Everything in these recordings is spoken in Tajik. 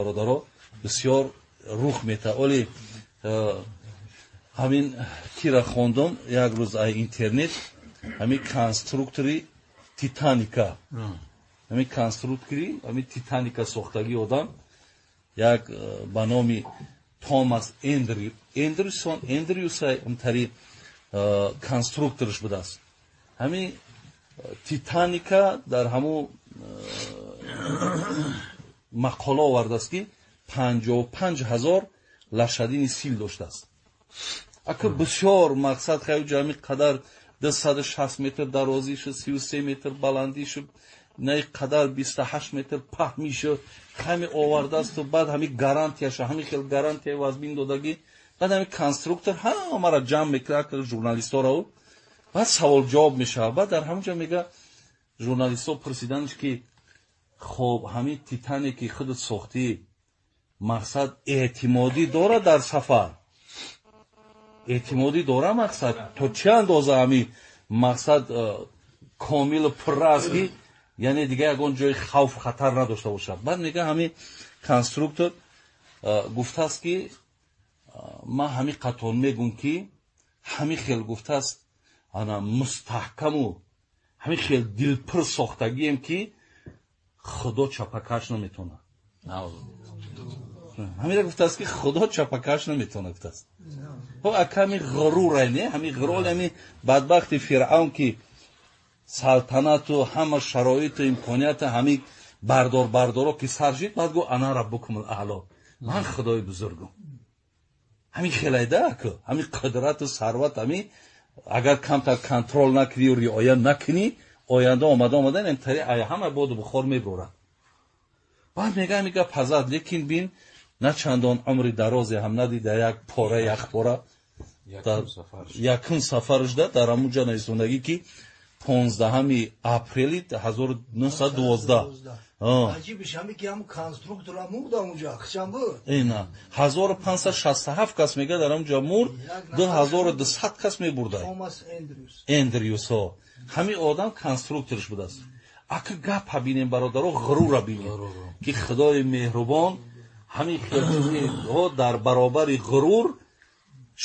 Бародаро, бисёр рух мета. Оли ҳамин кира хондум як рӯз ай интернет, ҳамин конструктори Титаника, ҳамин конструктори ҳамин Титаника сохтагии одам як ба номи Томас Эндрюсон, Эндрюсай ҳамтари конструкторш будааст. Ҳамин Титаника дар ҳамун мақола овардааст, ки 55 000 лошадиный сил доштааст. Ака, бисёр мақсад хаю ҷами қадар 260 метр дарозишу, 33 метр баландишу, на қадар 28 метр паҳмишу ҳами овардаасту. Баъд ҳами гарантияша, ҳами хел гарантия вазбин додагӣ. Баъд ҳами конструктор ҳамаро ҷамъ мекунад, журналистҳоро, баъд савол ҷавоб мешавад. Баъд дар ҳамон ҷо мега, журналистҳо пурсиданш, ки хоб, ҳамин Титаники худат сохтӣ, мақсад, эътимодӣ дорад дар сафар, эътимодӣ дора, мақсад, то чӣ андоза ҳамин мақсад комилу пурра аст, ки яъне дига ягон ҷои хавф, хатар надошта бошад? Баъд мега, ҳамин конструктор гуфтааст, ки ман ҳамин қатор мегум, ки ҳамин хел гуфтааст, ана мустаҳкаму ҳамин хел дилпур сохтагием, ки Худо чапакаш наметавонад. Ҳамира гуфтааст, ки Худо чапакаш наметавонад, гуфтааст. Ака, ҳамин ғурурай, не, ҳамин ғурур, ҳамин бадбахти Фиръавн, ки салтанату ҳама шароиту имконията ҳамин бардор бардоро ки сар шид, баъд гу: "Ана раббукумул аъло", ман худои бузургум. Ҳамин хелайда, аку, ҳамин қудрату сарват, ҳамин агар камтар контроль накунӣ, риоя накунӣ, оянда омада омада тари ҳама боду бухор мебурад. Баъд мега, ҳамин гап ҳазад, лекин бин, на чандон умри дарозе ҳам надида, як пора, як пора якум сафарашда дар ҳамун ҷа нависондагӣ, ки 15-ҳами апрели 1912. Аҷибиш ҳами, ки ҳам конструктора мурд ҳамунҷа, хичам буд. Ина 1567 кас, мега, дар ҳамунҷа мурд, 2200 кас мебурда. Томас Эндрюс. Эндрюс ҳо, ҳамин одам конструкторш будааст. Ака, гапа бинем, бародаро, ғурура бинем, ки Худои меҳрубон ҳамин хелҳо дар баробари ғурур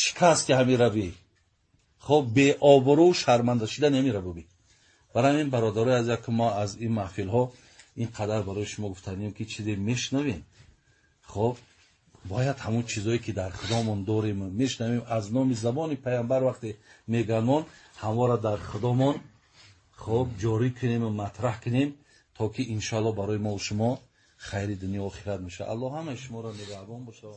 шикасти ҳамин равӣ, хоб, беобрӯ, шарманда шидан ҳамин равӣ. Барои ҳамин, бародарои аз як, мо аз ин маҳфилҳо ин қадар барои шумо гуфтанем, ки чизе мешунавем, хоб, бояд ҳамон чизое, ки дар худомон дорем, мешунавем аз номи забони паямбар, вақте меганмон, ҳамвора дар худомон, хоб, ҷорӣ кунем ва матраҳ кунем, то ки иншоалло барои мо шумо хайри дунё охират мешавад. Аллоҳ ҳамаи шуморо нигаҳбон бошад.